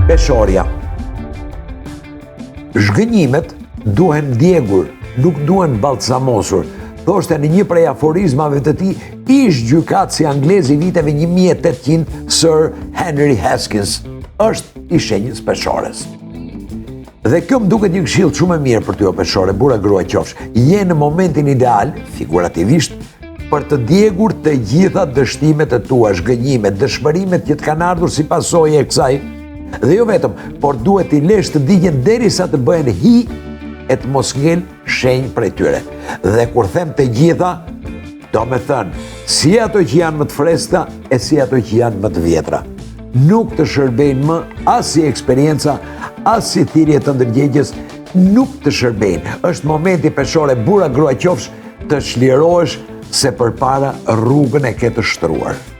Peshorja. Zhgënjimet duhen djegur, nuk duhen balsamosur, thoshte në një prej aforizmave të tij ish gjykatësi anglez i viteve 1800 Sir Henry Haskins, është i shenjës peshores. Dhe kjo më duket një këshillë shumë e mirë për ty o peshore, burrë a grua qofsh. Je në momentin ideal, figurativisht, për të djegur të gjitha dështimet e tua, zhgënjimet, dëshpërimet që të kanë ardhur si pasojë e kësaj. Dhe jo vetëm, por duhet t'i lesh të digjen derisa të bëhen hi e të mos ngel shenjë prej tyre. Dhe kur them të gjitha, domethënë, si ato që janë më të freskëta e si ato që janë më të vjetra. Nuk të shërbejnë më as si eksperienca, as si thirrje të ndërgjegjes, nuk të shërbejnë. Është momenti peshore burrë a grua qofsh të çlirohesh se përpara rrugën e ke të shtruar.